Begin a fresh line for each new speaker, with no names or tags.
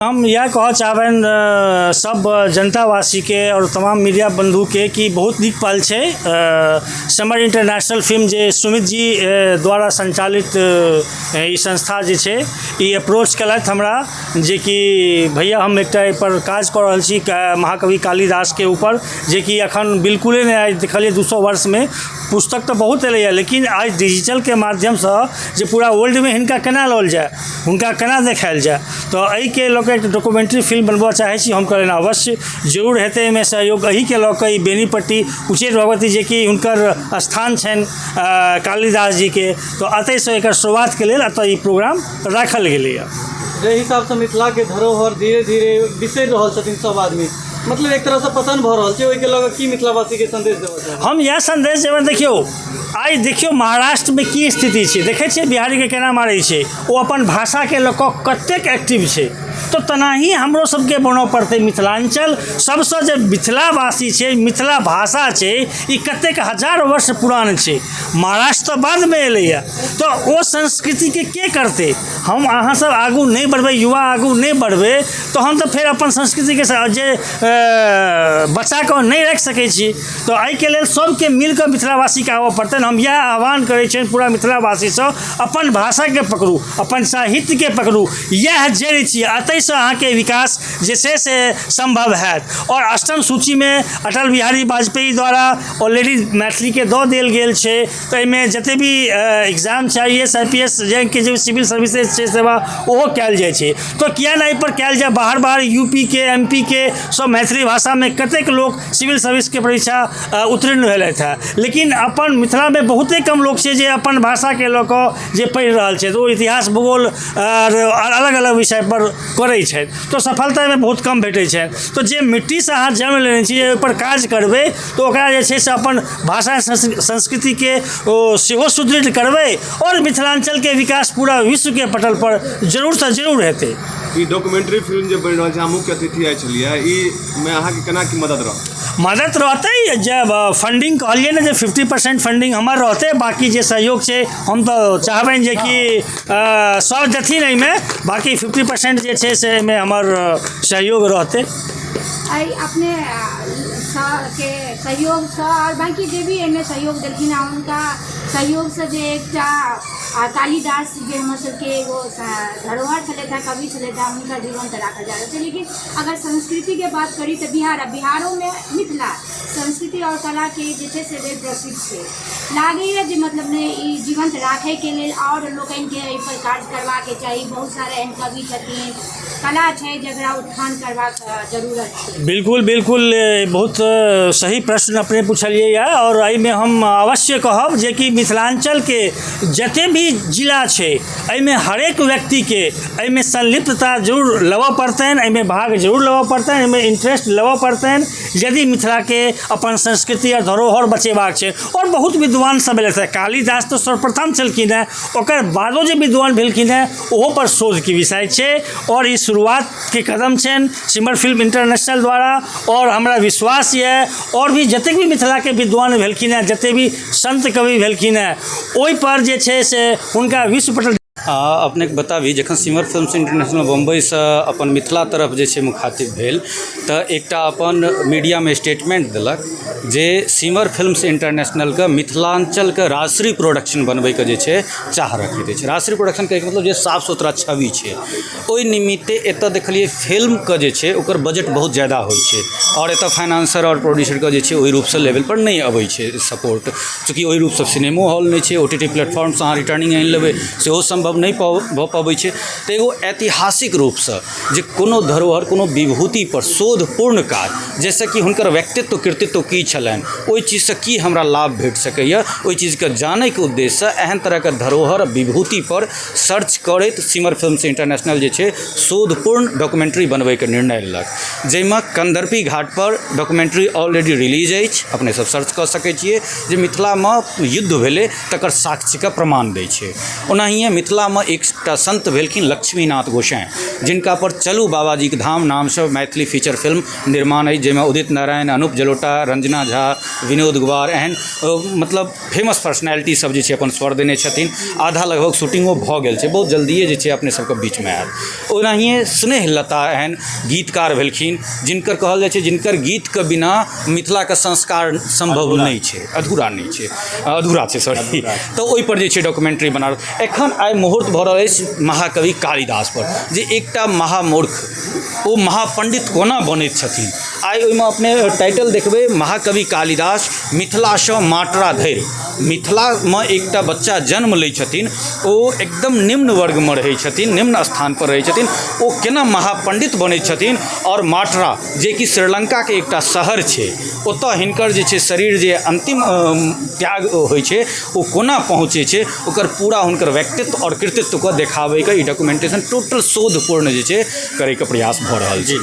हम इएह कहऽ चाहबनि सब जनतावासीके आओर तमाम मीडिया बन्धुके कि बहुत नीक पहल छै। समर इंटरनेशनल फिल्म जे सुमित जी द्वारा सञ्चालित ई संस्था जे छै, ई अप्रोच केलथि हमरा जेकि भैया, हम एकटा एहिपर काज कऽ रहल छी महाकवि कालिदासके ऊपर, जेकि एखन बिल्कुले नहि आइ देखलियै 200 वर्षमे पुस्तक तऽ बहुत एलैए, लेकिन आइ डिजिटलके माध्यमसँ जे पूरा वर्ल्डमे हिनका केना लाओल जाय, हुनका केना देखायल जाय, तऽ एहिके लऽ कऽ एकटा डॉक्यूमेंट्री फिल्म बनबऽ चाहै छी। हम कहलियनि, अवश्य जरूर हेतै एहिमे सहयोग। एहिके लऽ कऽ ई बेनीपट्टी उच्चैठ भगवती, जेकि हुनकर स्थान छनि कालिदास जीके, तऽ एतहिसँ एकर शुरुआतके लेल एतऽ ई प्रोग्राम राखल गेलैए।
जाहि हिसाबसँ मिथिलाके धरोहर धीरे धीरे बिसरि रहल छथिन सभ आदमी, मतलब एक तरहसँ पतन भऽ रहल छै, ओहिके लऽ कऽ की मिथिलावासीके सन्देश देबऽ चाहबै?
हम इएह सन्देश देबनि, देखियौ, आइ देखियौ महाराष्ट्रमे की स्थिति छै। देखै छियै बिहारीके केना मारै छै, ओ अपन भाषाके लऽ कऽ कतेक एक्टिव छै। तऽ तेनाही हमरो सबके बनऽ पड़तै। मिथिलाञ्चल सबसँ जे मिथिलावासी छै, मिथिला भाषा छै, ई कतेक हजार वर्ष पुरान छै। महाराष्ट्र तऽ बादमे एलैए। तऽ ओ संस्कृतिके के करतै? हम अहाँ सब आगू नहि बढ़बै, युवा आगू नहि बढ़बै, तहन तऽ फेर अपन संस्कृतिके जे बचाकऽ नहि राखि सकै छी। तऽ एहिके लेल सबके मिलकऽ मिथिलावासीके आबऽ पड़तनि। हम इएह आह्वान करै छियनि पूरा मिथिलावासीसँ, अपन भाषाके पकड़ू, अपन साहित्यके पकड़ू। इएह जड़ि छी, एतहिसँ अहाँके विकास जे छै से सम्भव हैत। आओर अष्टम सूचीमे अटल बिहारी वाजपेयी द्वारा ऑलरेडी मैथिलीके दऽ देल गेल छै। तऽ एहिमे जते भी एग्जाम छै, I S, I P S रैंकके जे सिविल सर्विसेज छै सेवा, ओहो कयल जाइ छै। तऽ किया नहि एहिपर कयल जाय? बाहर बाहर यूपीके, एमपीके सब मैथिली भाषामे कतेक लोक सिविल सर्विसके परीक्षा उत्तीर्ण भेलथि हेँ, लेकिन अपन मिथिलामे बहुते कम लोक छै जे अपन भाषाके लऽ कऽ जे पढ़ि रहल छै। तऽ ओ इतिहास, भूगोल आर अलग अलग विषयपर करै छथि, तऽ सफलता एहिमे बहुत कम भेटै छनि। तऽ जे मिट्टीसँ अहाँ जन्म लेने छी, ओहिपर काज करबै, तऽ ओकरा जे छै से अपन भाषा संस्कृतिके ओ सेहो सुदृढ़ करबै आओर मिथिलाञ्चलके विकास पूरा विश्वके पटलपर जरूरसँ जरूर हेतै।
ई डॉक्यूमेंट्री फिल्म जे बनि रहल छै, अहाँ मुख्य अतिथि आइ छलियै, ई मे अहाँके केना की मदद रहत?
मदद रहतै जब फंडिंग कहलियै ने जे 50% फंडिंग हमर रहतै, बाँकी जे सहयोग छै, हम तऽ चाहबनि जे कि सब देथिन एहिमे। बाँकी 50% जे छै से एहिमे हमर सहयोग रहतै।
एहि अपने के सहयोगसँ आओर बाँकी जे भी एहिमे सहयोग देलखिन हँ, हुनका सहयोगसँ जे एकटा कालिदास जे हमर सबके एगो धरोहर छलथि हँ, कवि छलथि हँ, हुनका जीवन्त राखल जा रहल छै। लेकिन अगर संस्कृतिके बात करी तऽ बिहार आ बिहारोमे मिथिला संस्कृति आओर कलाके जे छै से लेल प्रसिद्ध छै। लागैए जे मतलब नहि, ई जीवन्त राखैके लेल आओर लोकनिके एहिपर काज करबाके चाही। बहुत सारा एहन कवि छथिन, कला छै, जकरा उत्थान करबाक जरूरत छै।
बिल्कुल बिल्कुल, बहुत सही प्रश्न अपने पुछलियै यऽ। आओर एहिमे हम अवश्य कहब जेकि मिथिलाञ्चलके जते भी जिला छै, एहिमे हरेक व्यक्तिके एहिमे संलिप्तता जरूर लेबऽ पड़तनि, एहिमे भाग जरूर लेबऽ पड़तनि, एहिमे इंट्रेस्ट लेबऽ पड़तनि, यदि मिथिलाके अपन संस्कृति आओर धरोहर बचेबाक छै। आओर बहुत विद्वान सब एलथि। कालिदास तऽ सर्वप्रथम छलखिन हेँ, ओकर बादो जे विद्वान भेलखिन हेँ, ओहो पर शोधके विषय छै। आओर ई शुरुआतके कदम छनि सिमर फिल्म इंटरनेशनल द्वारा। आओर हमरा विश्वास यऽ, आओर भी जतेक भी मिथिलाके विद्वान भेलखिन हेँ, जतेक भी सन्त कवि भेलखिन हेँ, ओहिपर जे छै से हुनका विश्व पटल
अपनेके बताबी, जखन सिमर फिल्म्स इंटरनेशनल बम्बइसँ अपन मिथिला तरफ जे छै मुखातिब भेल, तऽ एकटा अपन मीडियामे स्टेटमेन्ट देलक जे सिमर फिल्म्स इंटरनेशनलके मिथिलाञ्चलके राजश्री प्रोडक्शन बनबैके जे छै चाह रखैत अछि। राजश्री प्रोडक्शन कहैके मतलब जे साफ सुथरा छवि छै। ओहि निमित्ते एतऽ देखलियै फिल्मके जे छै ओकर बजट बहुत जादा होइ छै आओर एतऽ फाइनेंसर आओर प्रोड्यूसरके जे छै ओहि रूपसँ लेवलपर नहि अबै छै सपोर्ट। चूँकि ओहि रूपसँ सिनेमो हॉल नहि छै, ओटीटी प्लेटफॉर्मसँ अहाँ रिटर्निंग आनि लेबै, सेहो सम्भव नहि भऽ पबै छै। तऽ एगो ऐतिहासिक रूपसँ जे कोनो धरोहर, कोनो विभूतिपर शोधपूर्ण काज, जाहिसँ कि हुनकर व्यक्तित्व, कृतित्व की छलनि, ओहि चीजसँ की हमरा लाभ भेट सकैए, ओहि चीजके जानैके उद्देश्यसँ एहन तरहके धरोहर, विभूतिपर सर्च करैत सिमर फिल्म्स इंटरनेशनल जे छै शोधपूर्ण डॉक्यूमेंट्री बनबैके निर्णय लेलक। जाहिमे कन्दर्पी घाटपर डॉक्युमेंट्री ऑलरेडी रिलीज अछि। अपने सब सर्च कऽ सकै छियै जे मिथिलामे युद्ध भेलै तकर साक्ष्यके प्रमाण दै छै। ओनाहिए मिथिलामे एकटा सन्त भेलखिन लक्ष्मीनाथ गोसाईं, जिनका पर चलू बाबाजीके धाम नामसँ मैथिली फीचर फिल्म निर्माण अछि, जाहिमे उदित नारायण, अनूप जलोटा, रंजना झा, विनोद कुमार एहन मतलब फेमस पर्सनैलिटी सब जे छै अपन स्वर देने छथिन। आधा लगभग शूटिंगो भऽ गेल छै, बहुत जल्दिए जे छै अपने सबके बीचमे आयत। ओनाहिए स्नेह लता एहन गीतकार भेलखिन जिनकर कहल जाइ छै जिनकर गीतके बिना मिथिलाके संस्कार सम्भव नहि छै, अधूरा नहि छै, अधूरा छै, सॉरी। तऽ ओहिपर जे छै डॉक्युमेंट्री बना। एखन आइ मुहूर्त भऽ रहल अछि महाकवि कालिदास पर, जे एकटा महामूर्ख ओ महापण्डित कोना बनैत छथिन। आइ ओहिमे अपने टाइटल देखबै, महाकवि कालिदास मिथिलासँ माटरा धरि। मिथिलामे एकटा बच्चा जन्म लै छथिन, ओ एकदम निम्न वर्गमे रहै छथिन, निम्न स्थानपर रहै छथिन, ओ केना महापण्डित बनै छथिन आओर माटरा जेकि श्रीलङ्काके एकटा शहर छै ओतऽ हिनकर जे छै शरीर जे अन्तिम त्याग होइ छै ओ कोना पहुँचै छै, ओकर पूरा हुनकर व्यक्तित्व आओर कृतित्वके देखाबैके ई डॉक्युमेंटेशन टोटल शोधपूर्ण जे छै करैके प्रयास भऽ रहल छै।